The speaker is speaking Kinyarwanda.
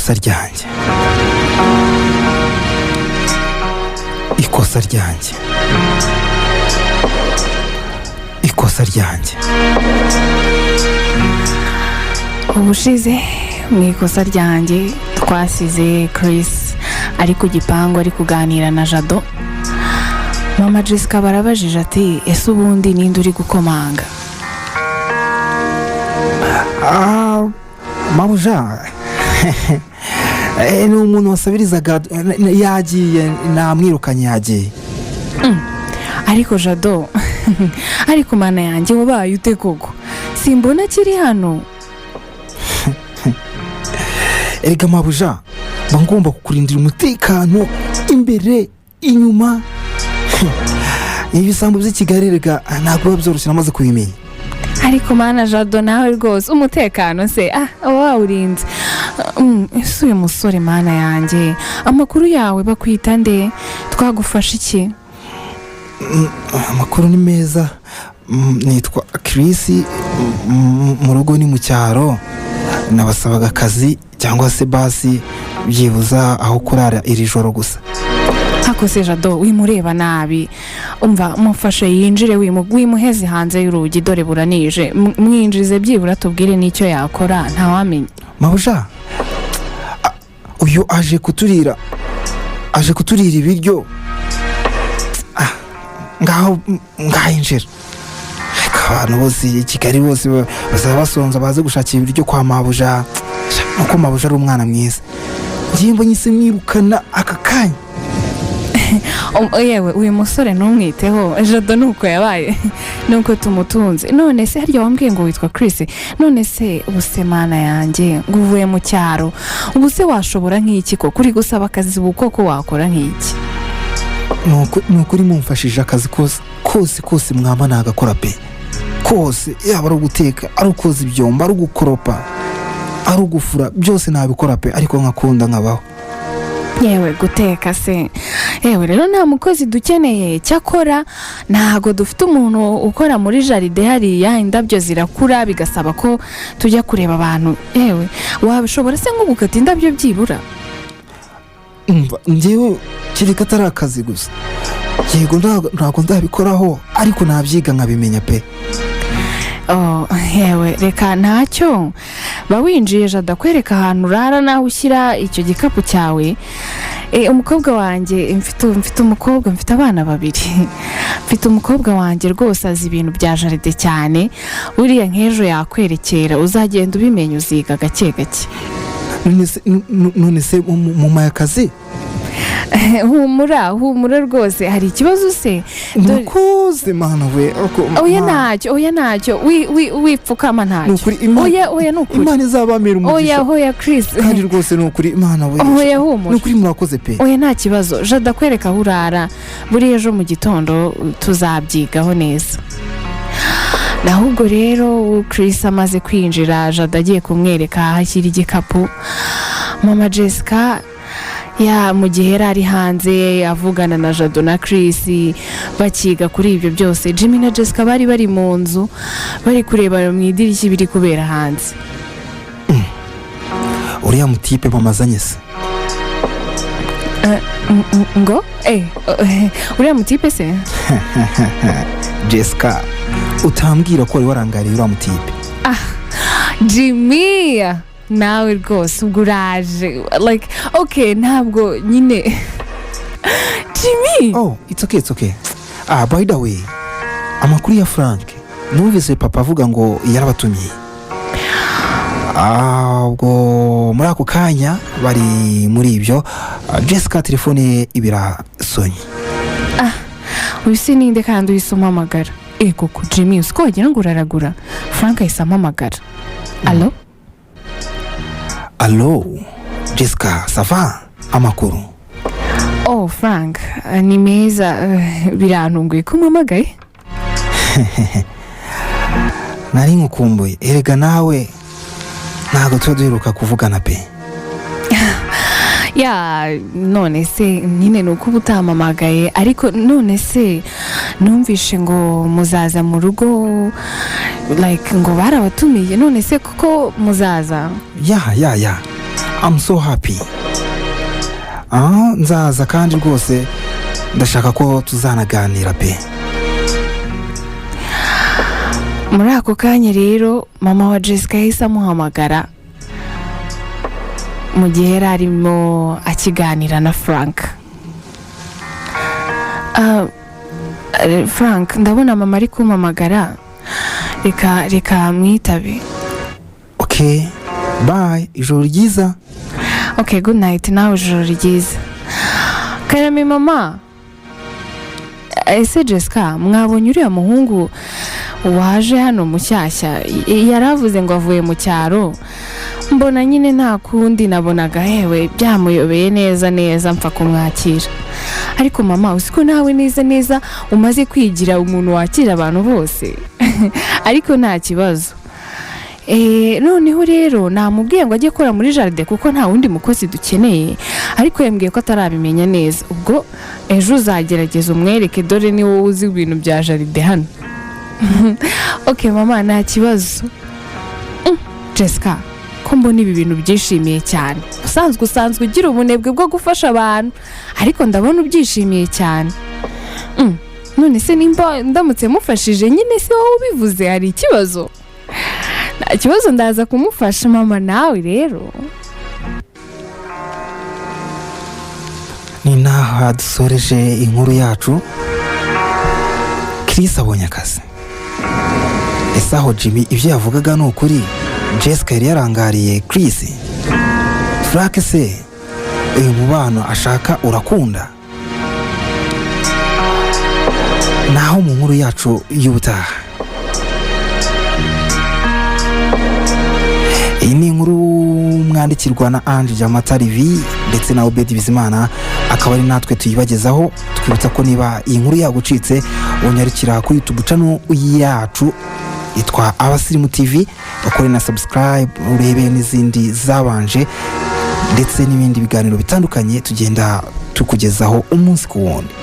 Ikosa ryanjye, ikosa ryanjye, ikosa ryanjye. Ubushize mu ikosa ryanjye twasize Chris ari ku gipangu ari kuganira na Jado. Mama Jessica barabajije ati: "Ese ubundi ninde uri gukomanga?" Ah, mabuja, ni umuntu wasabirizaga, yagiye, namwirukanye, yagiye. Ariko Jado, ariko mana yanjye, wabaye ute koko? Simbona akiri hano. Erega mabuja, mba ngomba kukurindira umutekano imbere, inyuma. Ibisambo by'i Kigali rega ntabwo biba byoroshye, namaze kubimenya. Ariko mana, Jado, nawe rwose umutekano se, ah, uba wawurinze. Ese uyu musore, mana yanjye, amakuru yawe? Bakwita nde? Twagufasha iki? Amakuru ni meza. Nitwa Chris, mu rugo ni mu cyaro. Nabasabaga akazi cyangwa se basi byibuza aho kurara iri joro gusa. Hakose Jado, wimureba nabi. Umva, mufashe yinjire, wimuheze hanze y'urugi, dore buranije. Mwinjize byibura tubwire n'icyo yakora, ntawamenya. Mabuja, uyu aje kuturira ibiryo. Ah, ngaho ngaho injira. Ariko abantu bose i Kigali bose bazaba basonza, baze gushakira ibiryo kwa mabuja. Sha, nuko mabuja ari umwana mwiza, ngiye mbonye se mwirukana aka kanya. Yewe, uyu musore ntumwiteho Jado, nuko yabaye, nuko tumutunze. None se harya wambwiye ngo witwa Chris? None se ubuse, mana yanjye, ngo uvuye mu cyaro, ubu se washobora nk'iki koko? Uri gusaba akazi, ubu koko wakora nk'iki? Ni ukuri mumfashije, akazi kose kose kose mwaba nagakora pe, kose, yaba ari uguteka, ari ukoza ibyombo, ari ugukoropa, ari ugufura, byose nabikora pe, ariko nkakunda nkabaho. Yewe, guteka se? Yewe rero, nta mukozi dukeneye. Cyakora ntago dufite umuntu ukora muri jardin hariya, indabyo zirakura bigasaba ko tujya kureba abantu. Yewe, wabishobora se nko gukata indabyo byibura? Umva, njyewe kereka atari akazi gusa, yego, ntabwo nzabikoraho, ariko nabyiga nkabimenya pe. Oh, yewe, reka ntacyo. Ba winjiye, Jada kwereka ahantu urara naho ushyira icyo gikapu cyawe. Umukobwa wanjye, mfite umukobwa, mfite abana babiri, mfite umukobwa wanjye rwose azi ibintu bya jardin cyane. Buriya nk'ejo yakwerekera, uzagenda ubimenya, uziga gake gake. None se mumpaye akazi? Humura, humura rwose. Hari ikibazo se? Murakoze, mana we. Oya, ntacyo, oya, ntacyo. Wipfukama, Ni ntacyo. ukuri Oya, oya, ni ukuri. Imana izabamira Oya, umugisha. oya, Chris. Kandi rwose ni ukuri, Imana we. Oya, humura. Ni ukuri murakoze pe. Oya, nta kibazo. Jada kwereka aho urara, buriya ejo mu gitondo tuzabyigaho neza. Naho ubwo rero Chris amaze kwinjira, Jada agiye kumwereka aho ashyira igikapu. Mama Jessica ya mu gihe yari ari hanze avugana na Jado na Chris bakiga kuri ibyo byose, Jimmy na Jessica bari bari mu nzu bari kureba mu idirishya ibiri kubera hanze. Uriya mutipe mama azanye se? Ngo uriya mutipe se? Jessica, utambwira ko wari warangariye uriya mutipe? Jimmy, nawe rwose ubwo uraje, like, okay, ntabwo nyine, Jimmy. Oh, it's okay, it's okay. Ah, by the way, amakuru ya Frank? Numvise papa avuga ngo yarabatumiye. Ah, ubwo muri ako kanya bari muri ibyo, ah, Jessica telefone ye ibirasonye. Uyu si ninde kandi uhise umpamagara? Ego ko Jimmy, uzi ko wagira ngo uraragura? Frank ahise ampamagara. Allo? Allo, Jessica, ça va? Amakuru? Oh, Frank, ni meza. Birantunguye ko umpamagaye. Nari nkukumbuye erega. Nawe ntabwo tuba duheruka kuvugana pe. Ya, none se nyine ni uko uba utampamagaye. Ariko none se numvishe ngo muzaza mu rugo, like ngo barabatumiye. None se kuko muzaza? Ya, I'm so happy. Nzaza kandi rwose ndashaka ko tuzanaganira pe. Muri ako kanya rero mama wa Jessica yahise amuhamagara mu gihe yari arimo akiganira na Frank. Frank, ndabona mama ari kumpamagara, reka mwitabe. Ok, bye, ijoro ryiza. Ok, good night, nawe ijoro ryiza. Karame mama. Ese Jessica, mwabonye uriya muhungu waje hano mushyashya? Yari avuze ngo avuye mu cyaro, mbona nyine nta kundi, nabonaga hewe byamuyobeye neza neza, mpfa kumwakira. Ariko mama, uzi ko nawe neza neza umaze kwigira umuntu wakira abantu bose? Ariko nta kibazo. Noneho rero namubwiye ngo ajye akora muri jardin kuko nta wundi mukozi dukeneye, ariko yambwiye ko atarabimenya neza. Ubwo ejo uzagerageza umwereke, dore ni wowe uzi ibintu bya jardin hano. Ok mama, nta kibazo. Jessica, ko mbona ibi bintu byishimiye cyane? Usanzwe ugira ubunebwe bwo gufasha abantu, ariko ndabona ubyishimiye cyane. None se nimba ndamutse mufashije nyine, si wowe ubivuze, hari ikibazo? Nta kibazo, ndaza kumufasha mama. Nawe rero. Ni n'aha dusoreje inkuru yacu. Chris abonye akazi. Ese aho Jimmy ibyo yavugaga ni ukuri? Jessica yari yarangariye Chris. Frank se uyu mubano ashaka urakunda? Naho mu nkuru yacu y'ubutaha. Iyi ni inkuru mwandikirwa na Ange Jamatarivi ndetse na Obedi Bizimana, akaba ari natwe tuyibagezaho. Twibutsa ko niba iyi nkuru yagucitse, unyarukira kuri YouTube channel yacu yitwa Abasirimu TV, ukore na subscribe, urebe n'izindi zabanje ndetse n'ibindi biganiro bitandukanye tugenda tukugezaho umunsi ku wundi.